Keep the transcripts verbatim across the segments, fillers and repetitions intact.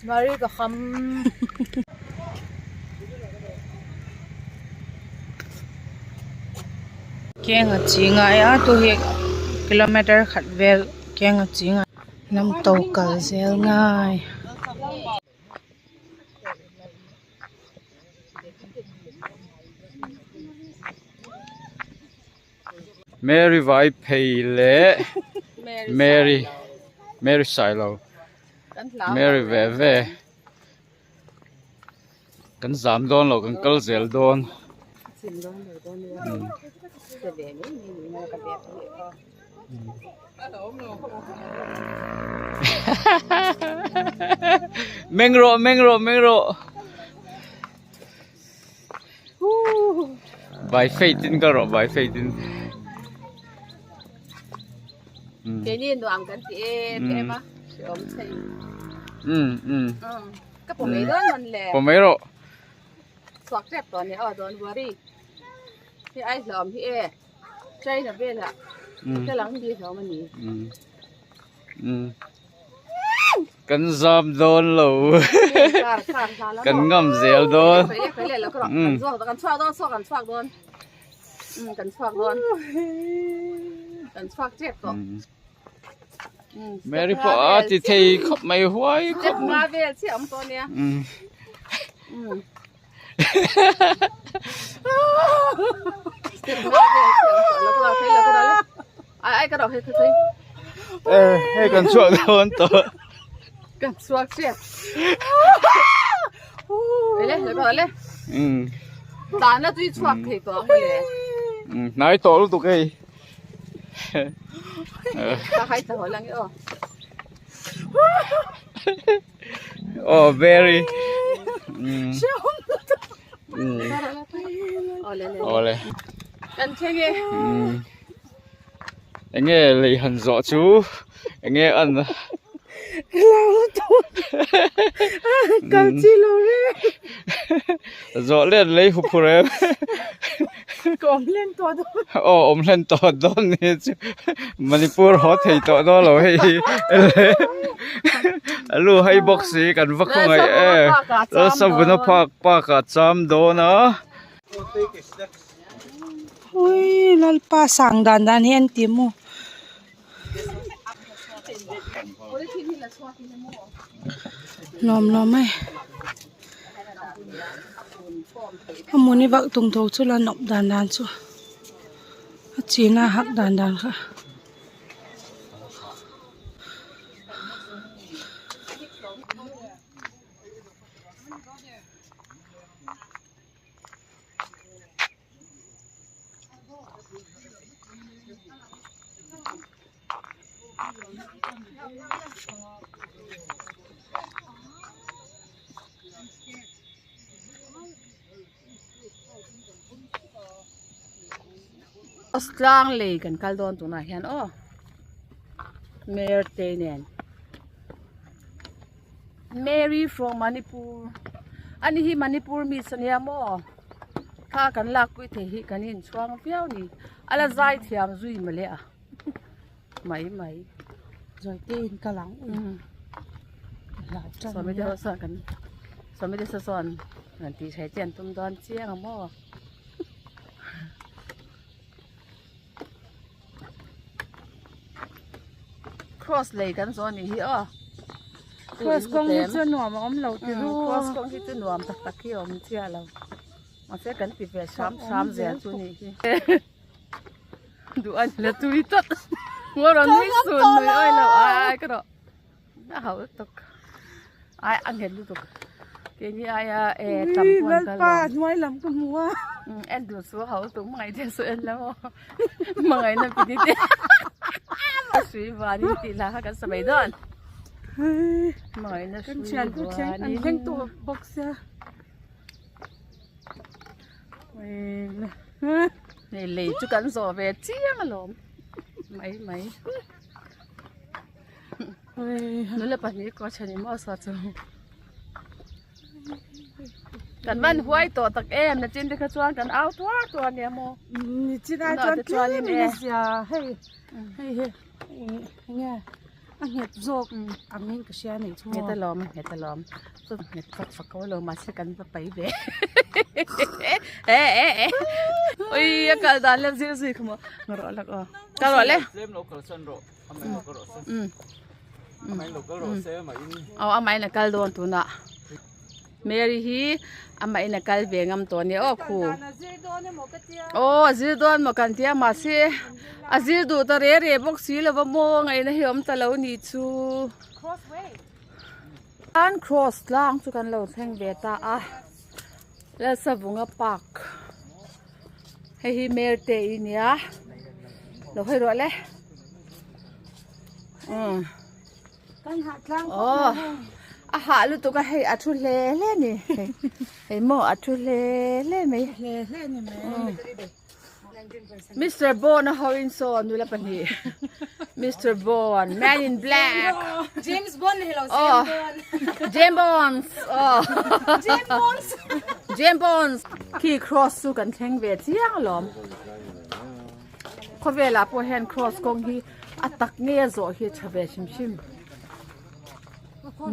Mari ka kham. Keng a chi ngai a, tu hi kilometer khat vel keng a chi ngai. Lam to kal zel ngai. Mary Vaiphei le Mary, Mary Sailo. Mary Veve. Kan zam dawn lo, kan kal zel dawn. Mengro, mengro, mengro. Bai fei tin ka ro, bai fei tin. Keini nuam kan ti e, em a. Ka pom ei dawn man le. Pom ei ro. Suak tep tawh ni aw, don't worry. Hi ai hlawm hi e. China vel ah. Ka lang di hlawm a ni. Kan zam dawn lo. Kan ngam zel dawn. Kan suak dawn, suak, kan suak dawn. Kan suak dawn. Kan suak tep tawh. Mary pa a ti thei khop mai huai khop. Step nga vel chi am to nia. Step nga vel chi am to, lo ka thei, lo ka thei. Ai, ai, ka thei, ka thei. Eh, hei kan suak dawn to. Kan suak step. Ele, lo ka le. Tana tui suak thei to le. Nai to lu tu kei. Ka hai ta ho lang e aw. Oh, very. Ole. Kan cheng e. Enge lei han zo chu. Enge an. Lau to. Kal chi lo re. Zo len lei hu phu re. Ka om len to do. Aw, om len to do ni chu. Manipur ho thei to do lo hei. Alu hai box si kan va khong ai e. Sabuna phak pa ka cham do na. Ui, Lalpa sang dan dan hi en ti mu. Lawm lawm ai. A mun i vak tung tho chu la nop dan dan chu. A china hak dan dan kha. Aslâng lei kan kal dawn tuna hian aw. Mary te nen. Mary from Manipur. Ani hi Manipur mi sa nia maw. Kha kan lak pui thei hi kan in chuang viau ni. A la zai thiam zui ma le a. Mai mai. Zoi te in ka lang u. Sawmite sa kan. Sawmite sa sawn. Kan ti sai chian tum dawn chiang a maw. Cross lei kan zo ni hi aw. Cross kawng hi chu nuam a awm lo ti ru. Cross kawng hi chu nuam tak tak hi awm chia lo. Mahse kan ti ve sam sam zel chu ni hi. Du an la tui tot. Ngor an ni sun nui ai lo ai ka ro. A hau tuk. Ai, a ngen lutuk. Keini ai a, e, tam puan ka lo. Lalpa, nuai lam ka mu a. En du su hau tuk, mangai te su en lam aw. Mangai na pi ni te. A sui va ni ti la ha kan sa mai dawn. Mangai na sui va ni. Kan chian tu thleng an thleng tu bawk sia. Nei lei chu kan zo ve chiang alawm. Mai mai. Nu le pahni ko chani maw sa chu. Kan van huai tawh tak em, na chin te kha chuan kan au tua tua nia maw. Ni chin ai chuan tling in a zia hei. Hei hei. Nge. A nget zawk, a min ka sia nei chu. Nget a lawm, nget a lawm. Chu nget fak fak ka lawm a, se kan va pai ve. E, e, e. Ui, a kal dan le zil zui kha maw. Nga rawh lak aw. Kal rawh le. Aw, amai na kal dawn tuna. Mary hi amai na kal ve ngam taw ni aw khu. Aw, a zil dawn maw kan tia, ma se a zil du ta re re bawk si lo va maw, ngaina hi um ta lo ni chu. An cross lang chu kan lo thleng ve ta a. Lalsavunga Park. Hei hi Merte i nia. Lo hoi rawh le. A ha lutuk a hei a thu hle hle ni. Hei maw a thu hle hle mai. Mister Bond a ho in saw nu la pani. Mister Bond, Man in Black. James Bond hilo, James Bonds. James Bonds. Khi cross chu kan thleng ve chiang lawm. Khawvel a pawh hian cross kawng hi a tak ngei a zawh hi a tha ve hrim hrim.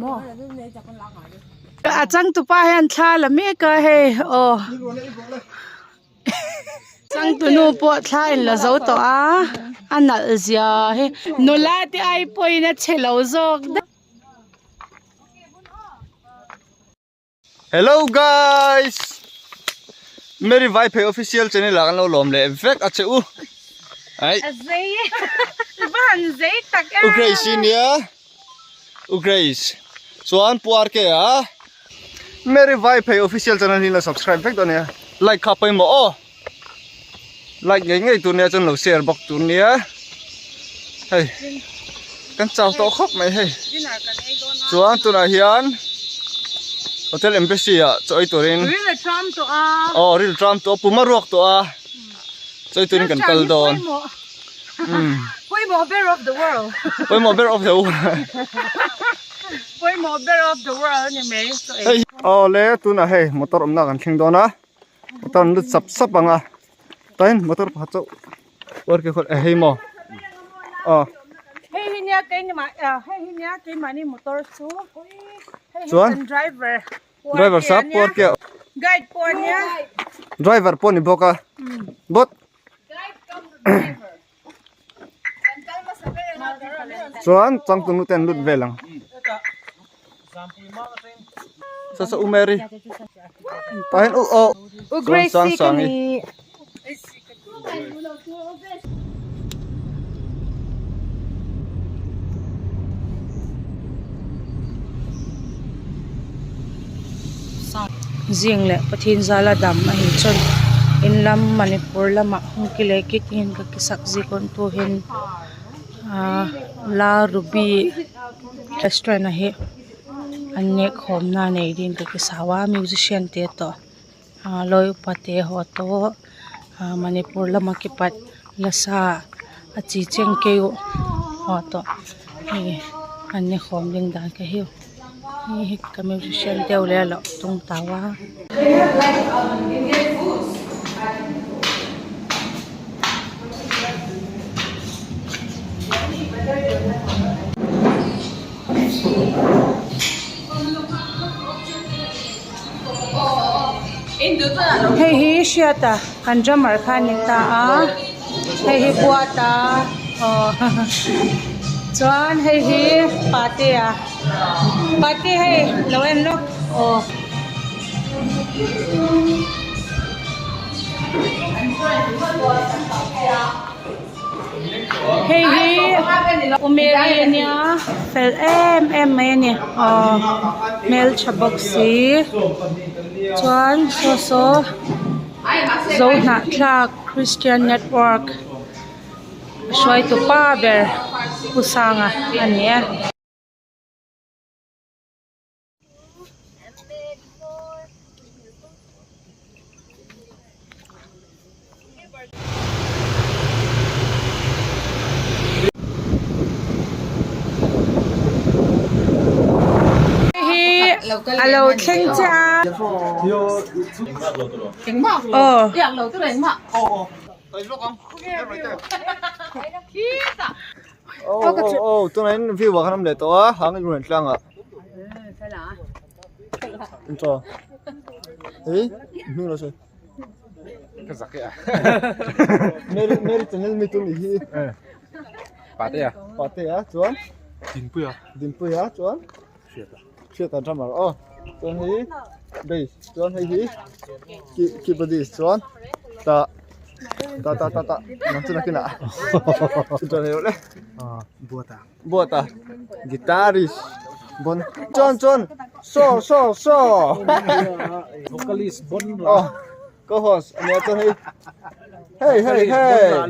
Maw. A changtupa hian thla la mek a hei aw. Changtunu pawh thla in la zo tawh a, a nalh zia hi. Nula te ai pawhin a chhe lo zawk de. Hello guys, Mary Vaiphei official channel ah kan lo lawm leh vek a che u. Ai. U Grace nia. U Grace. Chuan Pu R K a, Mary Vaiphei official channel hi la subscribe vek dawn nia. Like kha poimaw aw. Like ngei ngei tur nia, chun lo share bawk tur nia. Hei, kan chau tawh khawp mai hei. Chuan tunah hian Hotel Embassy ah chawi turin, aw, ril ṭam tawh a, puma ruak tawh a chawi turin kan kal dawn. Poimaw ber of the world. Awle, tunah hei motor awmna kan thleng dawn a. Motor an lut sap sap ang a. Tain motor pakhat chauh. Work khawt a hei maw. Hei hi nia keima, hei hi nia keimahni motor chu. Chuan driver sap pawh nia. Guide pawh nia. Driver pawh ni bawk a. Bawt. Chuan changtunu ten lut vel ang. Sa sa U Mary. Pahin u aw. U Grace sang sang i. Zing leh Pathian zala dam ahi chun, inlam Manipur lamah hung kile kit in ka kisak ziak un tuhin, La Ruby Restaurant ahi an nêkkhawmna nei din ka kisau a, musiciante tawh, loi upate haw tawh, Manipur lama kipat lasa a chi cheng kei u haw tawh an nêkkhawm ding dan ka hiu. Hi ka musicianteu le a lo tung tau a. Hei hi hriat a, kan drummer kha ni ta a. Hei hi buat a. Chuan hei hi pate a. Pate hei lo en lo. Hei hi U Mary a nia, fel em em mai a ni. Hmel ṭha bawk si. Chuan saw saw Zohnahthlak Christian Network hruaitu pa ber Pu Sanga a nia. Hi a lo thleng che a. Aw. Oh, oh, oh, tuna in view a kan um le to a, hang in run tlang a. Intro. Ei, mi lo se. Ka zak e a. Mary, Mary channel mi tun i hi. Eh. Pate a. Pate a, chuan. Dinpui a. Dinpui a, chuan. Siata. Siata drummer. Oh. Chuan hi. Bass. Chuan hei hi. Ki, keyboardist chuan. Ta. Ta, ta, ta, ta. Nang chu na kina. Chuan hi le. Ah, buata. Buata. Guitarist. Bon. Chuan, chuan. So, so, so. Vocalist Bon. Oh. Co-host, a nia chu hei. Hei, hei, hei.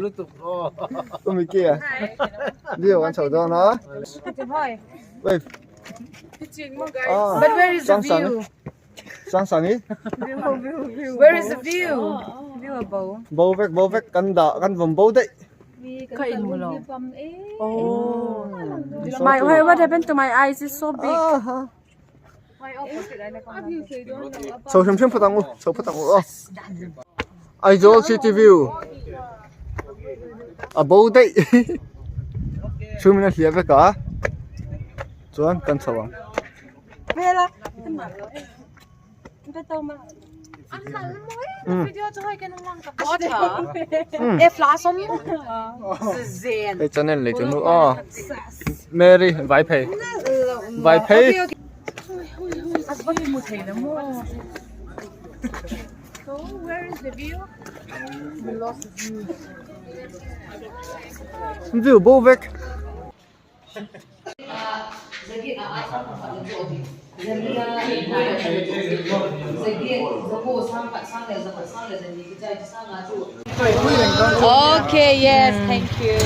Umi kia. Dio kan chau dawn a. Wait. Ah, but where is the view? Sang sang hi. Where is the view? View above. Bo vek, bo vek, kan da, kan vom bo dei. Ka in mu lo. Oh. My, why, what happened to my eyes? It's so big. Aha. Chau hrim hrim phatang u, chau phatang u. Oh. Aizawl City View. A bo dei. Chu min a hlia vek a. Chuan kan chau ang. Vela. Video chu hoi kan lang ka pot ha. E flash on. Zen. Ei channel lei chu nu. Oh. Mary Vaiphei. Vaiphei. As ba mu thei na mo. So, where is the view? We lost the view. View bo vek. Okay, yes, thank you.